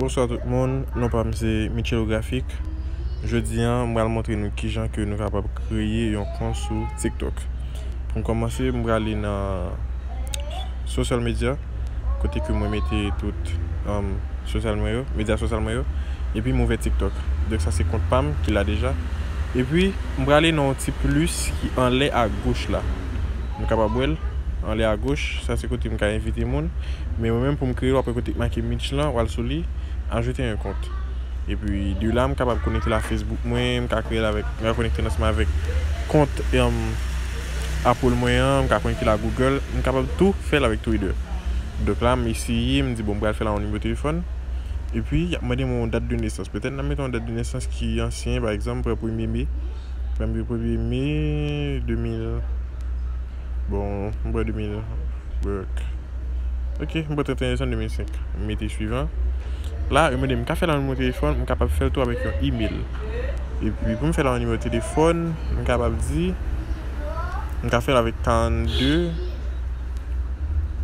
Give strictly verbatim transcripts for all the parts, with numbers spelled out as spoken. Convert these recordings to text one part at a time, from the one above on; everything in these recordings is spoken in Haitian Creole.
Bonswa tout moun, non pa m se Michelo Graphic. Jodi a, m pral montre nou kijan ke nou kapab kreye yon kont sou TikTok. Pou m kòmanse, m prale nan social media, kote ke mwen mete tout, um, sosyal mwen yo, medya sosyal mwen yo. Epi m ouvè TikTok. Donk sa se kont pa m ki la deja. Epi m prale nan yon ti plis ki anlè a goch la. Nou kapab wè l anlè a goch, sa se kote m ka envite moun. Men mwen menm pou m kreye l, w ap wè kote k make Mitch lan, w al sou li, ajoute yon kont. Epi de la, m kapab konekte l a Facebook mwen, m ka kreye l avèk, m ka konekte l ansanm avèk kont, em, Apple mwen an, m ka konekte l a Google, m kapab tou fè l avèk Twitter. Donk la, m eseye, m di, bon, m pral fè l a yon nimewo telefòn. Epi, y ap mande m yon dat de nesans. Petèt, n ap mete yon dat de nesans ki ansyen, pa egzanp, premye me. Premye, premye me de mil. Bon, m pran de mil. Work. Ok, m pran trannteyen desanm de mil senk. M mete swivan. La, yo mande m ka fè l nan nimewo telefòn, m kapab fè l tou avèk yon email. Epi, pou m fè l nan nimewo telefòn, m kapab di, m ka fè l avèk karannde,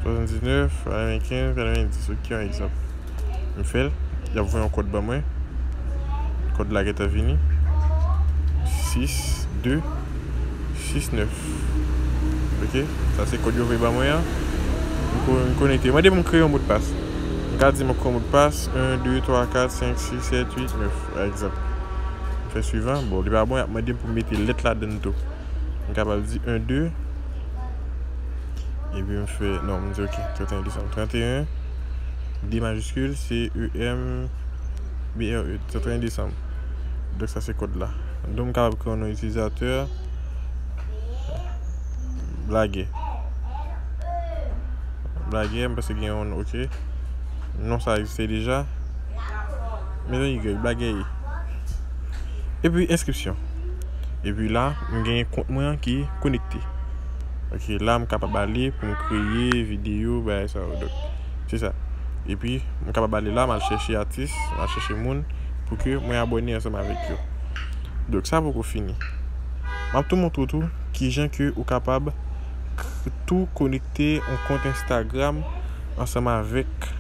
swasanndiznèf, katrevenkenz, katrevendis. Ok, yon egzanp. M fè l, y ap voye yon kòd ban mwen. Kòd la gentan vini. Sis de sis nèf. Ok, sa se kòd yo voye ban mwen an. M ko-, m konekte. Mande pou m kreye yon modpas. M ka di m kreye yon modpas, en, de, twa, kat, senk, sis, sèt, uit, nèf, pa egzanp. M fè swivan. Bon, li pa bon, y ap mande m pou m mete lèt ladann tou. M kapab di en, de. Epi m fè, non, m di ok, trannteyen desanm. Trannteyen, D majiskil, C E M B R E, trannteyen desanm. Donk sa se kòd la. Donk m kapab kreye yon non itilizatè. Blagè. Blagè, m panse gen yon, ok. Non sa egziste deja. Mezanmi, blagè ye. Epi enskripsyon. Epi la, m genyen kont mwen an ki konekte. Ok, la m kapab ale pou m kreye videyo, bagay sa yo. Donk, se sa. Epi, m kapab ale la, m al chèche atis, m al chèche moun pou ke mwen abòne ansanm avèk yo. Donk, sa poko fini. M ap tou montre w tou kijan ke ou kapab k-, tou konekte yon kont Instagram ansanm avèk,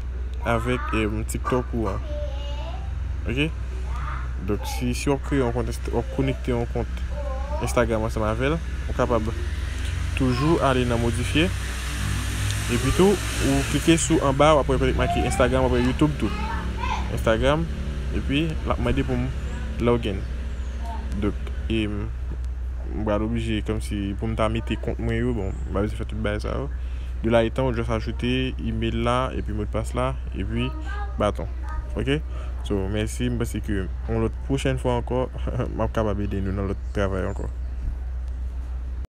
avèk, em, TikTok ou an. Ok? Donk, si, si w ap kreye yon kont Insta-, w ap konekte yon kont Instagram ansanm avè l, ou kapab toujou ale nan modifye. Epi tou, ou klike sou anba, w ap wè kote k make Instagram, w ap wè YouTube tou. Instagram, epi l ap mande pou m login. Donk, e m, m pral oblije, kòmsi, pou m ta mete kont mwen yo, bon, m pa bezwen fè tout bagay sa yo. De la etan, ou just ajoute email la, epi modpas la, epi baton. Ok? So, mèsi, m panse ke yon lòt pwochèn fwa ankò, m ap kapab ede nou nan lòt travay ankò.